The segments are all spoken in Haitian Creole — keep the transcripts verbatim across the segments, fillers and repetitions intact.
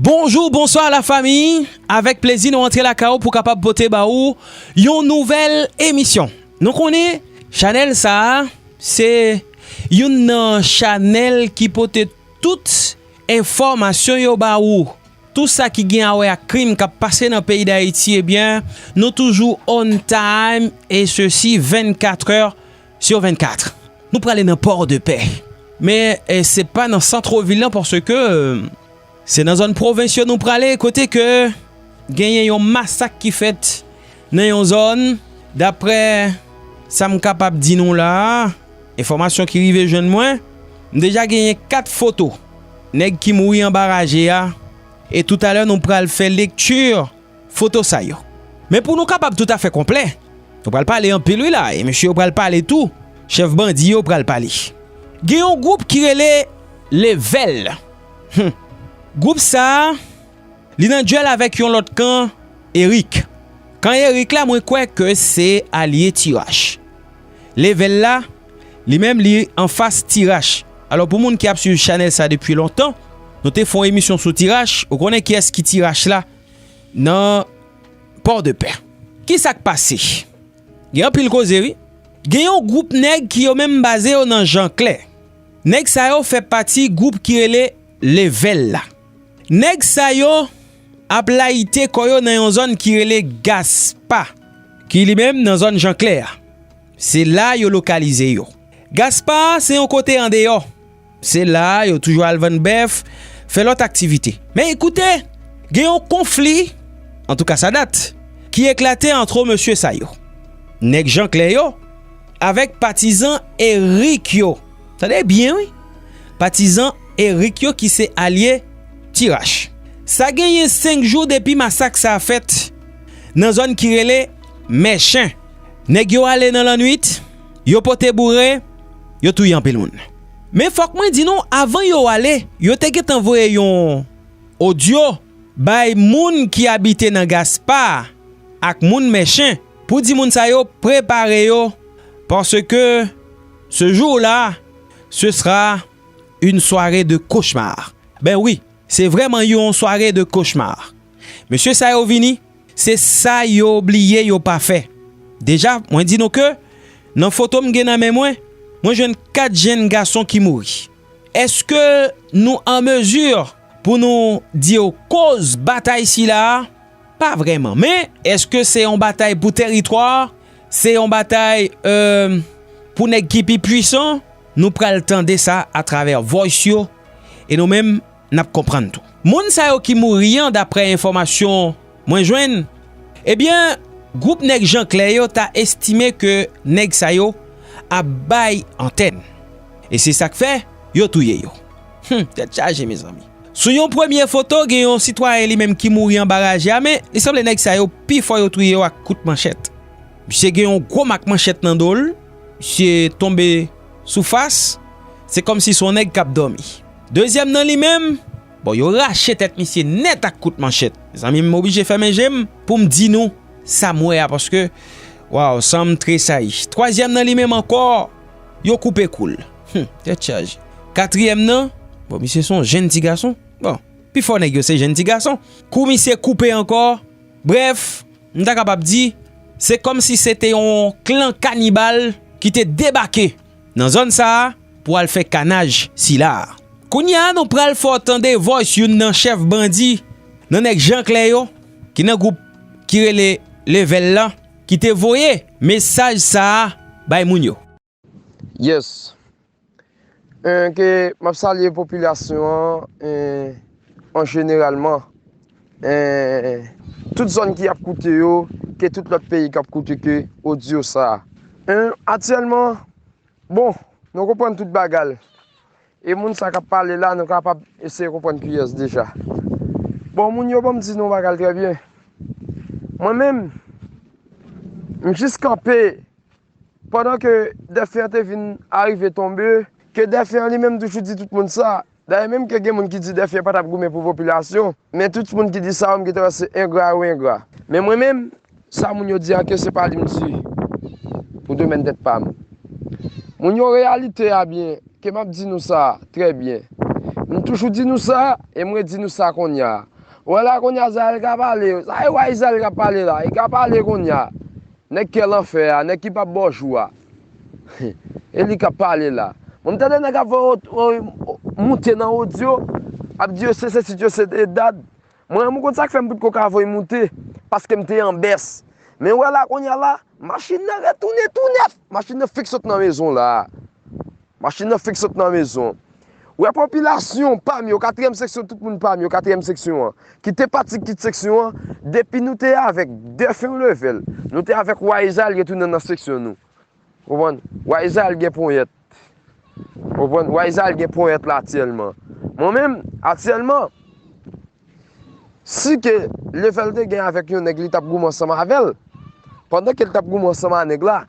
Bonjou, bonswa la fami. Avèk plezi nou rantre lakay ou pou kapab pote ba ou yon nouvèl emisyon. Nou konnen chanèl sa a se youn nan chanèl ki pote tout enfòmasyon yo ba ou. Tou sa ki gen a wè ak krim k ap pase nan peyi Dayiti, ebyen, nou toujou on time, e sesi vennkat è sur vennkat. Nou prale nan Port de Paix. Men, eh, se pa nan santrovil lan, paske, eh, se nan zòn pwovens yo nou prale, kote ke genyen yon masak ki fèt nan yon zòn. Daprè sa m kapab di nou la a, enfòmasyon ki rive jwenn mwen, m deja genyen kat foto nèg ki mouri anba raje a, e toutalè nou pral fè lekti foto sa yo. Men pou nou kapab toutafè konplè, nou pral pale anpil wi la, e mesye yo pral pale tou, chèf bandi yo pral pale. Gen yon gwoup ki rele Level. Hum. Gwoup sa a, li nan dyèl avèk yon lòt kan, Erik. Kan Erik la, mwen kwè ke se alye Tirach. Level la, li menm li anfas Tirach. Alò pou moun ki ap swiv chanèl sa depi lontan, nou te fè yon emisyon sou Tirach, ou konnen kiyès ki Tirach la nan Port de Paix. Kisa k pase? Gen anpil koze wi. Gen yon gwoup nèg ki yo menm baze yo nan Janklè. Nèg sa yo fè pati gwoup ki rele Level la. Nèg sa yo ap layite kò yo nan yon zòn ki rele Gaspa, ki li menm nan zòn Janklè a. Se la yo lokalize yo. Gaspa se yon kote andeyò. Se la yo toujou al vann bèf, fè lòt aktivite. Men ekoute, gen yon konfli, antouka sa dat, ki eklate ant mesye sa yo. Nèg Janklè yo, avèk patizan Erik yo. Tande byen wi. Patizan Erik yo ki se alye Tirach. Sa genyen senk jou depi masak sa fèt nan zòn ki rele Mèchen. Nèg yo ale nan lannwit, yo pote boure, yo touye anpil moun. Men fòk mwen di nou, avan yo ale, yo te gentan voye yon odyo bay moun ki abite nan Gaspa ak moun Mèchen pou di moun sa yo prepare yo, paske ce jour-là, ce sera une soirée de cauchemar. Ben wi, se vrèman yon sware de kochma. Mesye sa yo vini, se sa yo bliye yo pa fè. Deja, mwen di nou ke nan foto m gen nan men mwen, mwen jwenn kat jenn gason ki mouri. Èske nou an mezi pou nou di w koz batay sila a? Pa vrèman. Men, èske se yon batay pou tèritwa? Se yon batay, euh, pou nèg ki pi pwisan? Nou pral tande sa atravè voice yo. E nou menm, n ap konprann tou. Moun sa yo ki mouri an, daprè enfòmasyon mwen jwenn, ebyen, gwoup nèg Janklè yo ta estime ke nèg sa yo ap bay antèn. E se sa k fè yo touye yo. Hum, tèt chaje, mezanmi. Sou yon premye foto, gen yon sitwayen li menm ki mouri anba raje a, men li sanble nèg sa yo pi fò yo touye yo ak kout manchèt. Misye gen yon gwo mak manchèt nan do l, misye tonbe sou fas, se kòmsi se yon nèg k ap dòmi. Dezyèm nan li menm, bon, yo rache tèt misye nèt ak kout manchèt. Mezanmi, m oblije fèmen je m pou m di nou sa m wè a, paske, waw, san m tresayi. Twazyèm nan li menm ankò, yo koupe kou l. Hum, tèt chaje. Katriyèm nan, bon, misye se yon jenn ti gason. Bon, pifò nèg yo se jenn ti gason. Kou misye koupe ankò. Brèf, m ta kapab di, se kòmsi se te yon klan kanibal ki te debake nan zòn sa a pou al fè kanaj sila a. Kounye a, nou pral fè w tande voice youn nan chèf bandi nan nèg Janklè yo, ki nan gwoup ki rele Level la, ki te voye mesaj sa a bay moun yo. Yes. Eh, ke m ap salye popilasyon an, eh, an jeneralman. Eh, tout zòn ki ap koute yo, ke tout lòt peyi k ap koute ke odyo sa a. Eh, aktyèlman, bon, nou konprann tout bagay. E moun sa k ap pale la, nou kapab eseye konprann kiyès deja. Bon, moun yo ban m di nou yon bagay trè byen. Mwen menm, m jis kanpe pandan ke dèfen an te vin arive tonbe, ke dèfen an li menm toujou di tout moun sa. Dayè menm ke gen moun ki di dèfen an pa t ap goumen pou popilasyon, men tout moun ki di sa yo, m gentan wè se engra yo engra. Men mwen menm, sa moun yo di a ke se pa li m di pou domèn tèt pa m. Moun yo reyalite a byen, ke m ap di nou sa trè byen. M toujou di nou sa, e m redi nou sa kounye a. Ou wè la kounye a, Zayèl ka pale. Sa e wa Izrayèl k ap pale la. Li ka pale kounye a. Nèg kè lanfè a, nèg ki p ap bò jou a. E li k ap pale la. Bon, m tande nèg ap voye o- o- moute nan odyo, ap di yo se se tit yo se te dad. Mwen, m konn sa k fè m potko ka voye moute, paske m te an bès. Men ou wè la kounye a la, machin nan retounen tou nèf. Machin nan fèk sot nan mezon la. Machin nan fèk sot nan mezon. Ou wè popilasyon pa m yo, katriyèm seksyon, tout moun pa m yo, katriyèm seksyon an, ki te pati kit seksyon an, depi nou te avèk Dèfen Levèl, nou te avèk Wa Izrayèl retounen nan seksyon nou. Ou konprann? Wa Izrayèl gen ponyèt. Ou konprann? Wa Izrayèl gen ponyèt la aktyèlman. Mwen menm, aktyèlman, si ke Levèl te gen avèk yon nèg, li t ap goumen ansanm avè l, pandan ke l t ap goumen ansanm a nèg la,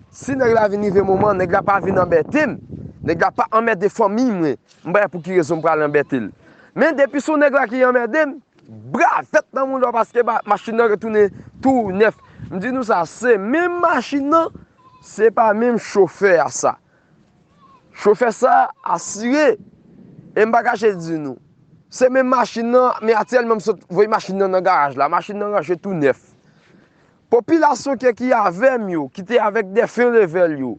si nèg la vin rive moman, nèg la pa vin anbète m, nèg la pa anmède fanmi mwen, m pa wè pou ki rezon m pral anbète l. Men depi se yon nèg la ki anmède m, bravèt nan mouda w paske ba- machin nan retounen tou nèf. M di nou sa, se menm machin nan, se pa menm chofè a sa. Chofè sa asire, e m pa kache di nou. Se menm machin nan, men aktyèlman m sot voye machin nan nan garaj la. Machin nan ranje tou nèf. Popilasyon ke ki avè m yo, ki te avèk Dèfen Levèl yo,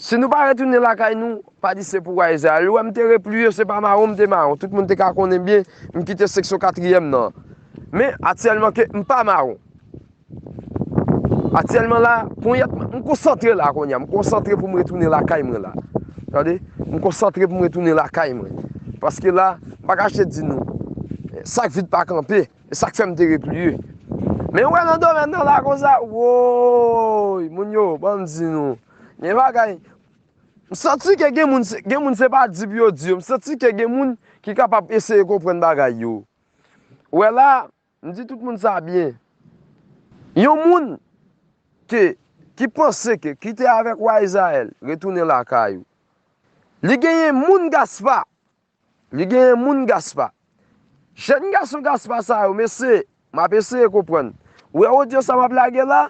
si nou pa retounen lakay nou, pa di se pou Wa Izrayèl. Ou wè m te repliye, se pa mawon m te mawon. Tout moun te ka konnen byen, m kite seksyon katriyèm nan. Men aktyèlman ke m pa mawon. Aktyèlman la, ponyèt mwen, m konsantre la kounye a. M konsantre pou m retounen lakay mwen la. Tande? M konsantre pou m retounen lakay mwen. Paske la, m pa kache di nou, sa k vit pa kanpe. E sa k fè m te repliye. Men ou wè nan domèn nan la konsa, woy, moun yo, ban m di nou. Gen bagay. M santi ke gen moun, se- gen moun se pa di pou yo di yo. M santi ke gen moun ki kapab eseye konprann bagay yo. Ou wè la, m di tout moun sa byen. Yon moun ke, ki panse ke, ki te avèk Wa Izrayèl, retounen lakay ou. Li genyen moun Gaspa. Li genyen moun Gaspa. Jèn gason Gaspa sa yo, mesye, m ap eseye konprann. Ou wè odyo sa m ap lage la,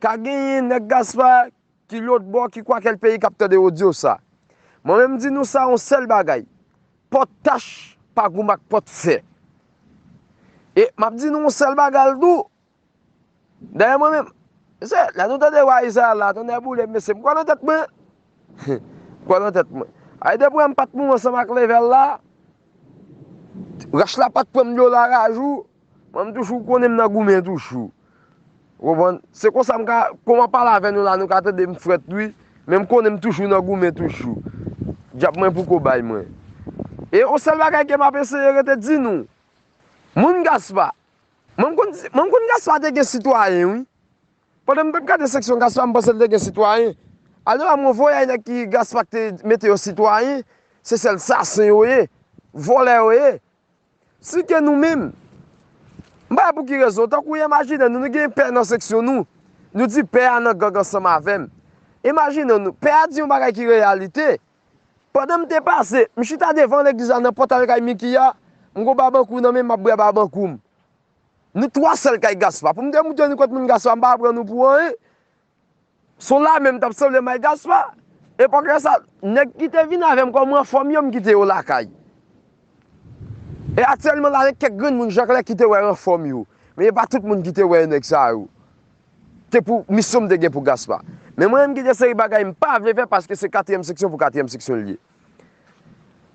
ka genyen nèg Gaspa ki lòt bò, ki kwakèl peyi k ap tande odyo sa. Mwen menm m di nou sa yon sèl bagay. Pòt tach pa goumen ak pòt fè. E m ap di nou yon sèl bagay tou. Dayè mwen menm, mesye, lè nou tande Wa Izrayèl la, tonnè boule m, mesye, m kwè nan tèt mwen. M kwè nan tèt mwen. Ay depi m pa t mouri ansanm ak Levèl la, rach la pa t pran m dlo larajou, mwen m toujou konnen m nan goumen toujou. Ou konprann? Se konsa m ka, kòman pale avè nou la, nou ka tande m frèt wi, men m konnen m toujou nan goumen toujou. Djab mwen pou kobay mwen. E yon sèl bagay ke m ap eseye rete di nou, moun Gaspa, mwen m konn, mwen m konn Gaspa te gen sitwayen wi. Pandan m t ap gade seksyon Gaspa, m panse l te gen sitwayen. Alò a mwen voye nèg ki Gaspa k te mete yo sitwayen, se sèl sasen yo ye, vòlè yo ye. Si ke nou menm, m pa wè pou ki rezon, tankou imajine nou, nou gen pè nan seksyon nou, nou di pè a nan gang ansanm avè m. Imajine nou, pè a di yon bagay ki reyalite. Pandan m te pase, m chita devan legliz la nan pòtay kay Miki a, m gon babankou nan men m, m ap bwè babankou m. Nou twa sèl kay Gaspa. Pou m te moutre nou kot moun Gaspa, m pa pran nou pou anyen. Se yon lame m t ap sanble m ak Gaspa. Epòk lè sa, nèg ki te vin avè m kòm ranfò m yo, m kite yo lakay. E aktyèlman la, gen kèk grenn moun Jean Clair ki te wè ranfò m yo. Men e pa tout moun ki te wè nèg sa yo. Te pou misyon m te gen pou Gaspa. Men mwen menm gen de seri bagay m pa vle fè paske se katriyèm seksyon pou katriyèm seksyon l ye.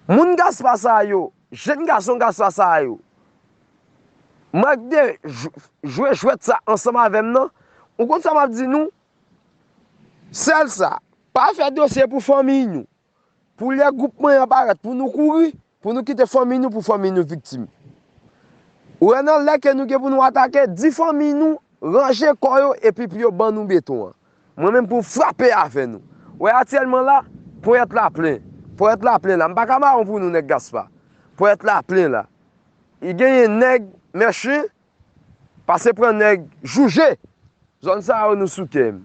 Moun Gaspa sa yo, jèn gason Gaspa sa yo, m ak de jwe jwèt sa ansanm avè m nan, ou konn sa m ap di nou? Sèl sa, pa fè dosye pou fanmiy nou. Pou lè gwoup mwen an parèt, pou nou kouri, pou nou kite fanmi nou, pou fanmi nou viktim. Ou wè nan lè ke nou gen pou nou atake, di fanmi nou, ranje kò yo epi pou yo ban nou beton an. Mwen menm pou m frape avè nou. Ou wè aktyèlman la, ponyèt la plen. Ponyèt la plen la. M pa ka mawon pou nou nèg Gaspa. Ponyèt la plen la. I genyen nèg mèchen, pase pran nèg jouje. Zòn sa yo nou sou kè m.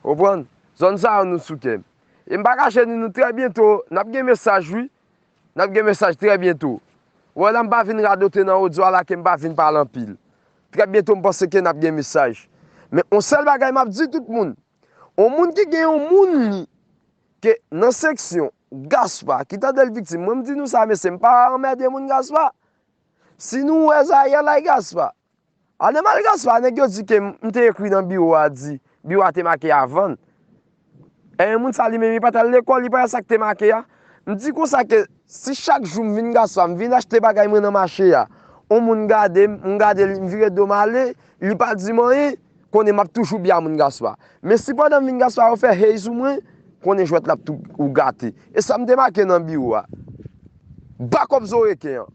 Ou konprann? Zòn sa yo nou sou kè m. E m pa kache di nou trè byento, n ap gen mesaj wi. N ap gen mesaj trè byento. Ou wè la m pa vin radote nan odyo a la ke m pa vin pale anpil. Trè byento m panse ke n ap gen mesaj. Men yon sèl bagay m ap di tout moun. Yon moun ki gen yon moun li ke nan seksyon Gaspa, ki tande l viktim. Mwen, m di nou sa, mesye, m pa anmède moun Gaspa. Si nou wè Zayèl ay Gaspa, ale m al Gaspa, nèg yo di ke m, m te ekri nan biwo a, di biwo a te make a vann. E moun sa li menm, li pa t al lekòl, li pa wè sa k te make a. M di konsa ke si chak jou m vin Gaspa, m vin achte bagay mwen nan mache a, yon moun gade m, m gade li, m vire do m ale, li pa di m anyen, konnen m ap toujou byen a moun Gaspa. Men si pandan m vin Gaspa, yo fè hey sou mwen, konnen jwèt la ap tou ou gate. E sa m te make nan biwo a. Bakòp zo reken an.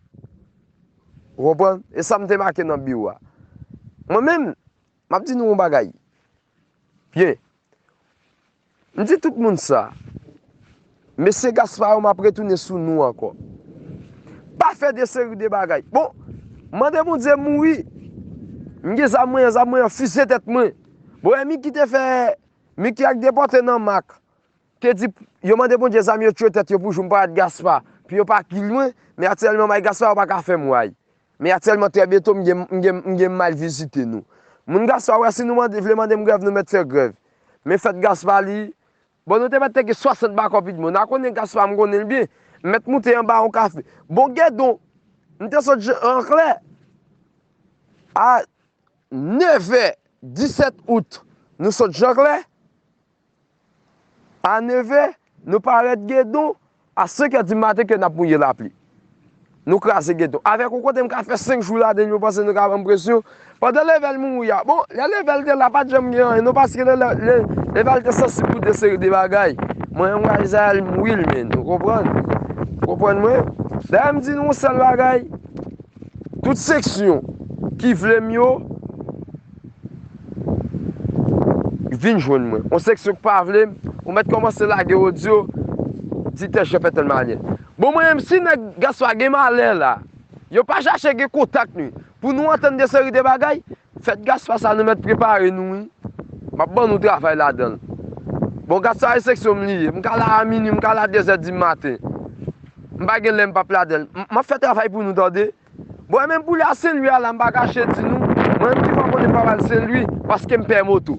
Ou konprann? E sa m te make nan biwo a. Mwen menm, m ap di nou yon bagay. Byen. M di tout moun sa. Mesye Gaspa yo, m ap retounen sou nou ankò. Pa fè de seri de bagay. Bon, mande Bondye m mouri. M gen zam mwen, zam mwen an fize tèt mwen. Bon, e Miki te fè, Miki ak depòte nan mak. Te di, yo mande Bondye zam yo tchwe tèt yo pou jou m parèt Gaspa. Pou yo pa kill mwen, men aktyèlman m ay Gaspa, yo pa ka fè m way. Men aktyèlman trè byento m gen, m gen, m gen m al vizite nou. Moun Gaspa, wè si nou mande, vle mande m grèv, nou mèt fè grèv. Men fèt Gaspa li, bon, nou te mèt te gen swasant bakòp idmo. N a konnen Gaspa, m konnen l byen. M mèt moute anba yon kafe. Bon, Gedon, m te sot j-, an klè, a nevè, disèt out, nou sot Janklè. A nevè, nou parèt Gedon, a senkè di maten ke n ap mouye lapli. Nou kraze Gedon. Avèk yon kote m ka fè senk jou ladan l, nou panse nou ka ban m presyon. Pandan Levèl mouri a, bon, lè Levèl te la, pa t janm gen anyen, non, paske lè, lè, lè, Levèl te sansib pou de seri de bagay. Mwen, mwen, Izayèl mouri l, men, nou konprann? Ou konprann mwen? Dayè, m di nou yon sèl bagay, tout seksyon ki vle m yo, vin jwenn mwen. Yon seksyon ki pa vle m, ou mèt kòmanse lage odyo, di tèl jan fè tèl manyè. Bon, mwen menm, si nèg Gaspa gen malè la, yo pa chache gen kontak nou. Pou nou antann de seri de bagay, fèt Gaspa sa nou mèt prepare nou, wi. M ap ban nou travay ladan l. Bon, Gaspa e seksyon m li ye. M ka la a minui, m ka la dezè di maten. M pa gen lè m p ap ladan l. M, m ap fè travay pou nou, tande. Bon, e menm pou la Senlwi a la, m pa kache di nou, mwen menm ki pa konnen pa al Senlwi, paske m pè moto.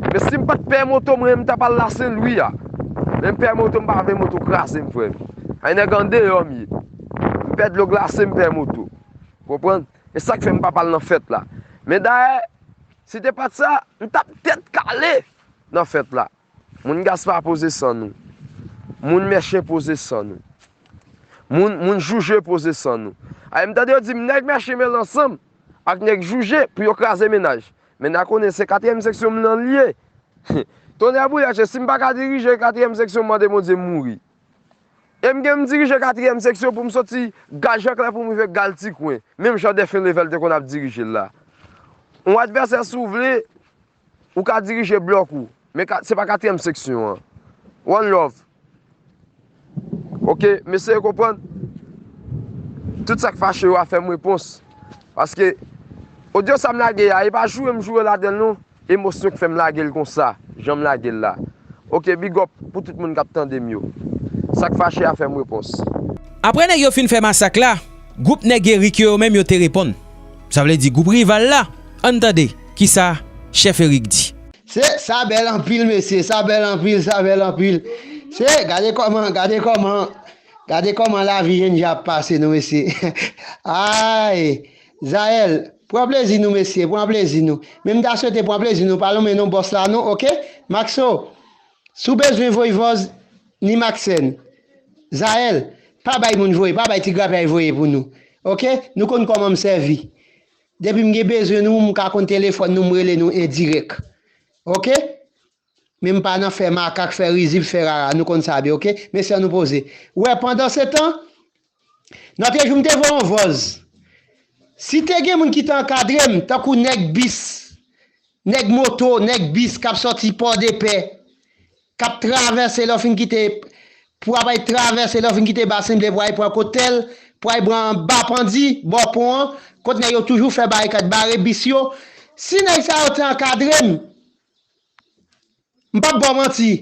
Men si m pa t pè moto, mwen menm m t ap al la Senlwi a. Men m pè moto, m pa vle moto kraze m, frè m. Ay nèg andeyò m ye. M pè dlo glase, m pè moto. Konprann? E sa k fè m pa p al nan fèt la. Men dayè, si te pa t sa, m t ap tèt kale nan fèt la. Moun Gaspa poze san nou. Moun Mèchen poze san nou. Moun, moun Jouje poze san nou. Ay, m tande yo di m nèg Mèchen mele ansanm ak nèg Jouje pou yo kraze mennaj. Men n a konnen se katriyèm seksyon m nan l ye. Tonnè boulèt, si m pa ka dirije katriyèm seksyon, m mande Bondye m mouri. E m gen m dirije katriyèm seksyon pou m soti Gal Janklè pou m rive Gal Tikwen. Menm jan Dèfen Levèl te konn ap dirije l la. Yon advèsè, si w vle, ou ka dirije blòk ou. Men ka, se pa katriyèm seksyon an. One love. Oke, mesye yo konprann. Tout sa k fache yo a fè m repons. Paske odyo sa m lage a, e pa joure m joure ladan l non. Emosyon k fè m lage l konsa, jan m lage l la. Oke, big up pou tout moun k ap tande m yo. Sa k fache a fè m repons. Apre nèg yo fin fè masak la, gwoup nèg Erik yo, yo menm yo te reponn. Sa vle di gwoup rival la. Ann tande kisa chèf Erik di. Se, sa bèl anpil, mesye, sa bèl anpil, sa bèl anpil. Se, gade kòman, gade kòman, gade kòman lavi jènjan ap pase nou, mesye. Ay, Zayèl, pran plezi nou, mesye, pran plezi nou. Men m ta swete pran plezi nou, pa lonmen non bòs la non, oke? Maxo, si w bezwen voye vòz, ni Maxèn. Zayèl, pa bay moun voye, pa bay ti grapyay voye pou nou. Oke? Nou konn kòman m sèvi. Depi m gen bezwen nou, m ka konn telefòn nou, m rele nou endirèk. Oke? Men m pa nan fè makak, fè rizib, fè rara. Nou konn sa byen, oke? Mesye, ann nou poze. Wè, pandansetan, lòt jou m te voye yon vòz. Si te gen moun ki te ankadre m, tankou nèg bis, nèg moto, nèg bis k ap sòti Pòdepè, k ap travèse lè w fin kite, pou ap al travèse lè w fin kite Basen Ble pou al pran Kotèl, pou al pran Bapandi, bò pon an, kot nèg yo toujou fè barikad, bare bis yo. Si nèg sa yo te ankadre m, m p ap ba w manti,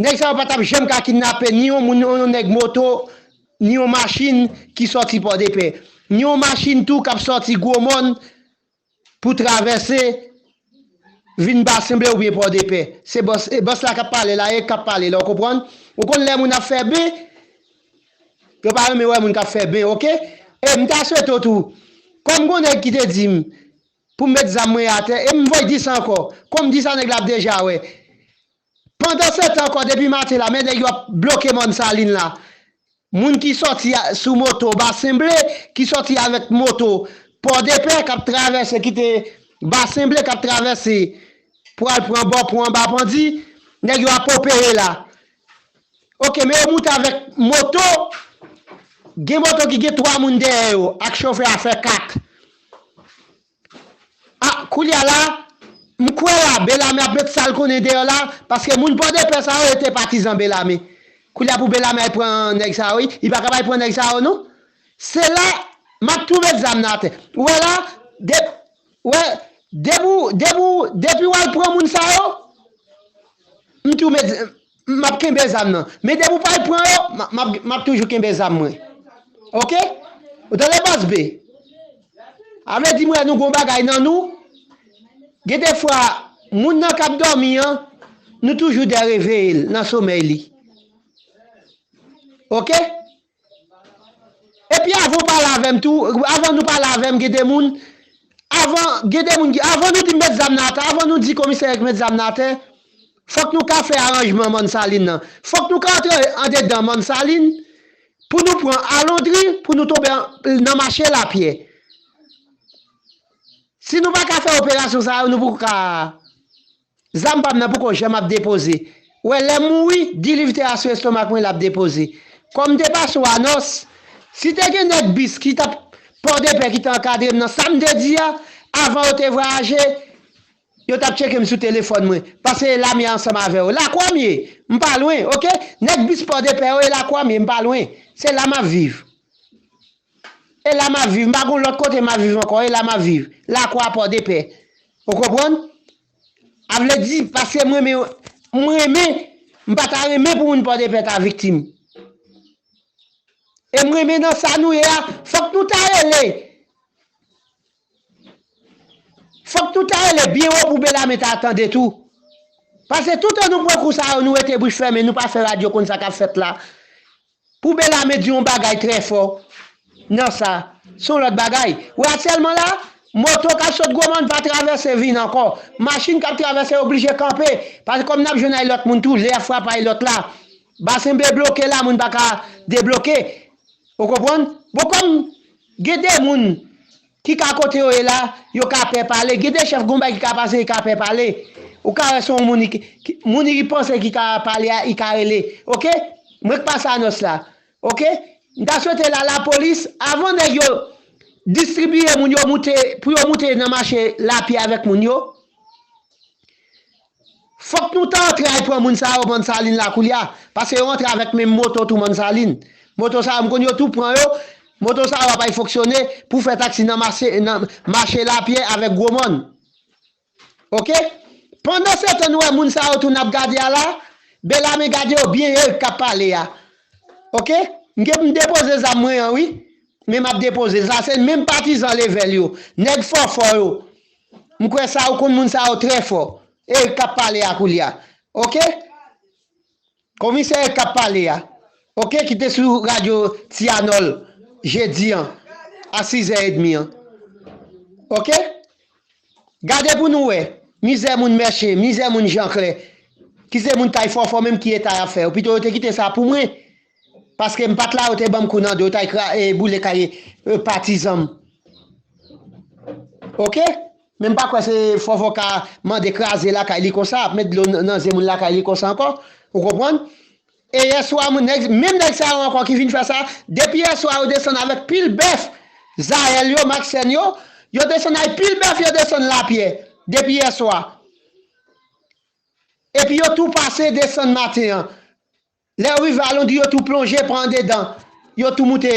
nèg sa yo pa t ap janm ka kidnape ni yon moun, yon nèg moto, ni yon machin ki sòti Pòdepè, ni yon machin tou k ap sòti Gwomòn pou travèse vin Basenble oubyen Pòdepè. Se bòs, e bòs la k ap pale la, e k ap pale la, ou konprann? Ou konn lè moun ap fè ben, yo pa renmen wè moun k ap fè ben, oke? E m ta swete w tou, kòm gon nèg ki te di m pou m met zam mwen atè, e m voye di sa ankò, kòm di sa nèg la ap deja wè. Pandan se tan ankò, depi maten la, men nèg yo ap bloke Mòn Salin la. Moun ki sòti a- sou moto Basenble, ki sòti avèk moto Pòdepè, k ap travèse, kite Basenble, k ap travèse pou al pran bò pou anba Pandi, nèg yo ap opere la. Oke, men yo moute avèk moto, gen moto ki gen twa moun dèyè yo, ak chofè a fè kat. A, koulye a la, m kwè la, Belame ap met sa l konnen deyò la, paske moun Pòdepè sa yo, yo te patizan Belame. Koulye a pou Belame al pran nèg sa yo, wi, li pa ka al pran nèg sa yo, non. Se la, m ap tou met zam nan atè. Ou wè la, de, wè, depi w, depi w, depi w al pran moun sa yo, m tou met, m ap kenbe zam nan. Men depi w pa al pran yo, m ap, m ap, m ap toujou kenbe zam mwen. Oke? Ou tande, bòs B? A vle di, mwen, nou gon bagay nan nou. Gen de fwa, moun nan k ap dòmi an, nou toujou dè reveye l nan somèy li. Oke? Epi avan w pale avè m tou, avan nou pale avè m, gen de moun, avan, gen de moun ki, avan nou di m met zam nan atè, avan nou di komisè Eric met zam nan atè, fòk nou ka fè aranjman Mòn Salin nan. Fòk nou ka antre andedan Mòn Salin pou nou pran Alondri, pou nou tonbe an- nan mache Lapyè. Si nou pa ka fè operasyon sa yo, nou poko ka. Zam pa m nan poko janm ap depoze. Ou wè, lè m mouri, di liv te asou estomak mwen, l ap depoze. Kòm m te pase w anons, si te gen nèg bis ki t ap Pòdepè ki te ankadre m nan sa m te di a, avan yo te vwayaje, yo t ap tcheke m sou telefòn mwen. Paske e la m ye ansanm avè yo. Lakwa m ye, m pa lwen, oke? Nèg bis Pòdepè yo, e Lakwa m ye, m pa lwen. Se la m ap viv. E la m ap viv, m pa gon lòt kote m ap viv ankò, e la m ap viv. Lakwa, Pòdepè. Ou konprann? A vle di, paske m renmen, m renmen, m pa ta renmen pou moun Pòdepè ta viktim. E m renmen nan sa nou ye a, fòk nou ta rele. Fòk nou ta rele byen wo pou Belame ta tande tou. Paske toutan nou pran kou sa yo, nou rete bouch fèmen, nou pa fè radyo konn sa k ap fèt la. Pou Belame di yon bagay trè fò nan sa, se yon lòt bagay. Ou wè aktyèlman la, moto k ap sot Gwomòn pa travèse vin ankò. Machin k ap travèse oblije kanpe. Paske kòm n ap jwenn ay lòt moun tou, lè y ap frape ay lòt la, Basenble bloke la, moun pa ka debloke. Ou konprann? Bon, kòm gen de moun ki ka kote yo ye la, yo ka pè pale. Gen de chèf gon bagay ki ka pase, yo ka pè pale. Ou ka wè se yon moun ki, ki- moun ki panse ki ka pale a, li ka rele. Oke? Mwen k pase anons la. Oke? M ta swete la, lapolis, avan nèg yo distribiye moun yo moute, pou yo moute nan mache Lapyè avèk moun yo, fòk nou ta antre al pran moun sa yo, Mòn Salin la koulye a, paske yo antre avèk menm moto tou Mòn Salin. Moto sa yo, m konn yo tou pran yo, moto sa yo ap al fonksyone pou fè taksi nan mache, nan mache Lapyè avèk Gwomòn. Oke? Pandan se tan nou wè moun sa yo tou n ap gade a la, Belame gade yo byen, Eric k ap pale a. Oke? M gen pou m depoze zam mwen an, wi. Men m ap depoze l. Sa se menm patizan Level yo. Nèg fò fò yo. M kwè sa ou konn moun sa yo trè fò. Eric k ap pale a koulye a. Oke? Komisè Eric k ap pale a. Oke? Ki te sou radyo Ti Anòl jedi an a sizè edmi an. Oke? Gade pou nou wè. Mizè moun Mèche, mizè moun Janklè. Ki se moun kay fò fò menm ki eta y ap fè yo. Pito yo te kite sa pou mwen. Paske m pa t la, yo te ban m kou nan do, yo t al kra- e, boule kay e, patizan m. Oke? Men m pa kwè se fò fò ka mande kraze lakay li konsa, ap met dlo nan, nan zye moun lakay li konsa ankò. Ou konprann? E yè swa, moun, nèg, menm nèg sa yo ankò ki vin fè sa, depi yè swa, yo desann avèk pil bèf, Zayèl yo, Maksèn yo, yo desann ak pil bèf, yo desann Lapyè, depi yè swa. Epi yo tou pase desann maten an. Lè yo rive Alondri, yo tou plonje pa andedan. Yo tou moute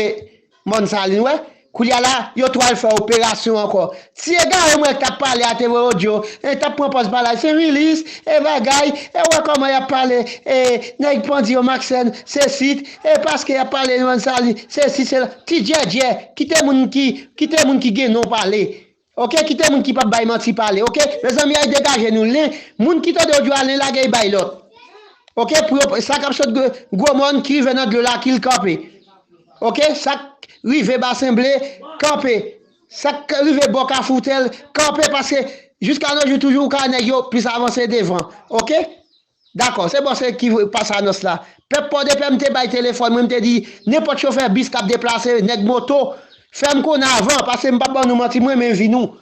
Mòn Salin, wè. Koulye a la, yo tou al fè operasyon ankò. Ti egare mwen k t ap pale a te voye odyo, e t ap pran pòz pale a, se milis, e bagay, e wè kòman y ap pale, e nèg Pandi yo Maksèn, se sit, e paske y ap pale Mòn Salin, se sit, se la. Ti djèdjè, kite moun ki, kite moun ki gen non pale. Oke, kite moun ki p ap bay manti pale. Oke, mezanmi, ay degaje nou. Len, moun ki tande odyo a, len lage y bay lòt. Oke, pou yo, sa k ap sot gwo, gwo mòn ki rive nan dlo la, ki l kanpe. Oke, sa k rive Basen Ble, kanpe. Sa k rive bò Kafou Tèl, kanpe, paske jiska nos jours toujou ou ka wè nèg yo plis avanse devan. Oke? Dakò, se bon, se ki pase anons la. Pèp Pòdepè, m te bay telefòn mwen, m te di, nenpòt chofè bis k ap deplase, nèg moto, fè m konnen avan, paske m p ap ban nou manti, m renmen vi nou.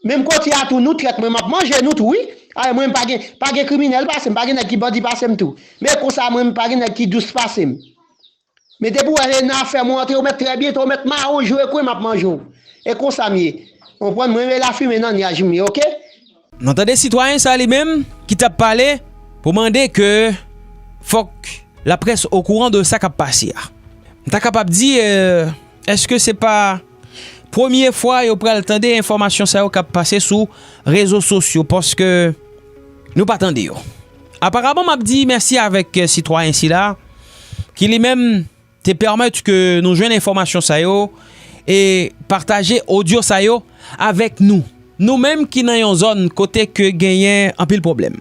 Menm kote a tou, nou trèt, mwen m ap manje nou tou, wi. Ay, mwen m pa gen, pa gen kriminèl pase m, pa gen nèg ki bandi pase m tou. Men konsa, mwen m pa gen nèg ki dous pase m. Men depi w wè nan afè mwen antre, ou mèt trè byento, ou mèt mare w, joure kwen m ap manje w. E konsa m ye. Konprann, mwen renmen lafimen nan nyaj m ye, oke? Nou tande sitwayen sa li menm ki t ap pale pou mande ke fòk laprès okouran de sa k ap pase a. M ta kapab di, euh, èske se pa premye fwa yo pral tande enfòmasyon sa yo k ap pase sou rezo sosyo, paske nou pa tande yo. Aparaman, m ap di mèsi avèk, euh, sitwayen sila, ki li menm te pèmèt ke nou jwenn enfòmasyon sa yo e pataje odyo sa yo avèk nou. Nou menm ki nan yon zòn kote ke genyen anpil pwoblèm.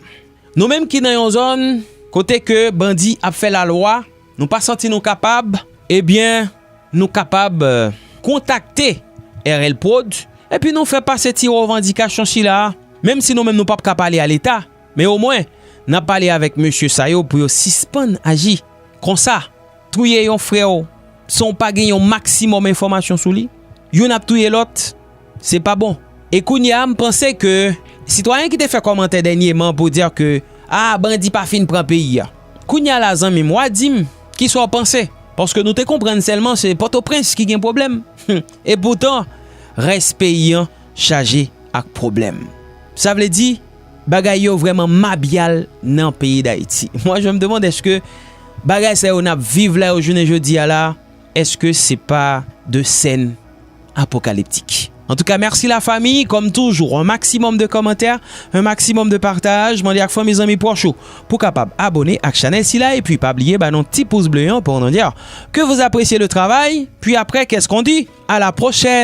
Nou menm ki nan yon zòn kote ke bandi ap fè lalwa, nou pa santi nou kapab, ebyen, nou kapab, euh, kontakte R L Prod, epi nou fè pase ti revandikasyon sila, menm si nou menm nou p ap ka pale a Leta, men omwen, n ap pale avèk mesye sa yo pou yo sispann aji konsa, touye yon frè w san w pa gen yon maksimòm enfòmasyon sou li. Youn ap touye lòt, se pa bon. E kounye a, m panse ke sitwayen ki te fè kòmantè dènyeman pou di ke, a, bandi pa fin pran peyi a. Kounye a la, zanmi m, w a di m kisa w panse. Paske nou te konprann sèlman se Pòtoprens ki gen pwoblèm. E poutan, rès peyi an chaje ak pwoblèm. Sa vle di, bagay yo vrèman mabyal nan peyi Dayiti. Moi, je me demande, èske bagay sa yo n ap viv la yo jounen jodi a la, èske se pa de sèn apokaliptik? Antouka, mèsi la fami. Kòm toujou, un maximum de kòmantè, un maximum de pataj. Mande ak fanmi, zanmi, pwòch ou pou kapab abone ak chanèl sila. Epi, pa bliye ba nou ti pous ble an pou nou di ke vous appréciez le travail. Puis après, qu'est-ce qu'on dit? À la prochaine.